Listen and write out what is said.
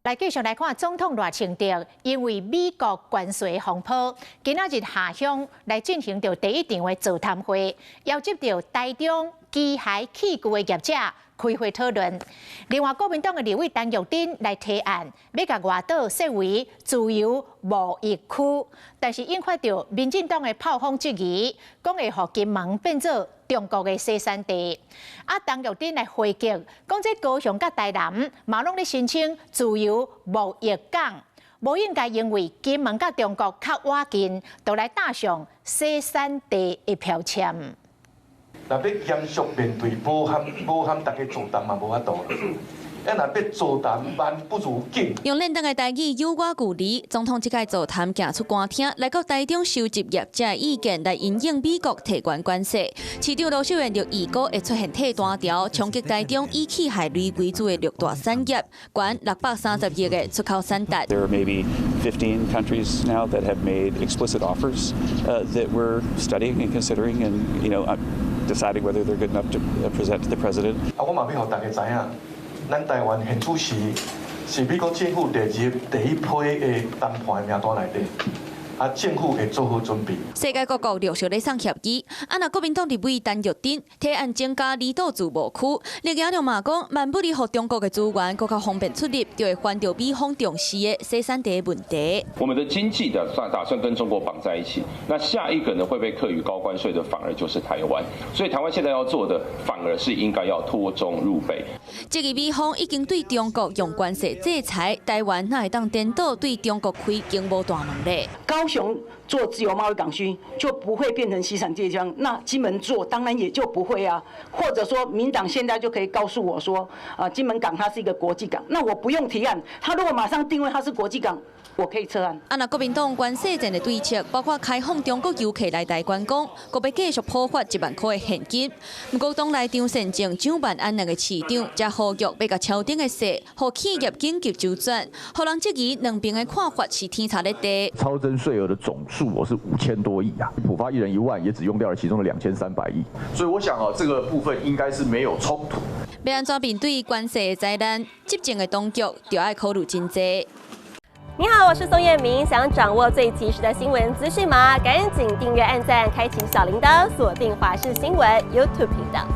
來繼續來看總統賴清德，因為美國關稅風波，今仔日下鄉來進行著第一場的座談會，邀集著台中機械器具的業者開會討論。另外，國民黨的立委陳玉珍來提案，欲共外島設為自由貿易區，但是引發著民進黨的炮轟質疑，講會予金門變做中國的洗散地。啊，陳玉珍來回擊，講這高雄佮台南嘛攏咧申請自由貿易港，無應該因為金門佮中國較倚近，就來打上洗散地的標籤。若欲嚴肅面對，無和無和大家座談嘛無法度。啊，若欲座談，慢不如緊。用練等的台語有我距離，總統這擺座談行出官廳，來到台中收集業者意見，來因應美國提懸關稅。市長盧秀燕就預估會出現退單潮，衝擊台中以器械類為主的六大產業，懸630億的出口產值。 There are maybe 15 countries now that have made explicit offers that we're studying and considering and deciding whether they're good enough to present to the president. 啊，我嘛欲予大家知影，咱台灣現此時是美國政府列入第一批的談判名單內底。啊，政府會做好準備。世界各國陸續咧送協議，啊，若國民黨立委陳玉珍提案增加離島自貿區，李家良嘛講，萬不利予中國的資源閣較方便出入，就會犯著美方重視的洗散地問題。我們的經濟的算打算跟中國綁在一起，那下一個呢會被課予高關稅的反而就是台灣，所以台灣現在要做的反而是應該要脫中入美。這個美方已經對中國用關稅制裁，台灣哪會當顛倒對中國開經貿大門咧？高雄做自由貿易港區就不會變成洗散地區，那金門做當然也就不會啊。或者說，民黨現在就可以告訴我說，啊，金門港它是一個國際港，那我不用提案，他如果馬上定位它是國際港，我可以撤案。啊，若國民黨關稅戰的對策，包括開放中國遊客來台觀光，閣欲繼續普發1萬塊的現金。毋過黨內張善政、蔣萬安兩個市長，才呼籲欲共超頂的稅，予企業緊急周轉，予人質疑兩邊的看法是天差咧地。超徵稅額的總數我是5000多億啊，普發一人1萬，也只用掉了其中的2300億，所以我想啊，這個部分應該是沒有衝突。欲按怎面對關稅的災難，執政的當局就愛考慮真濟。你好，我是宋燕明，想掌握最及時的新聞資訊嗎？趕緊訂閱、按讚、開啟小鈴鐺，鎖定華視新聞 YouTube 頻道。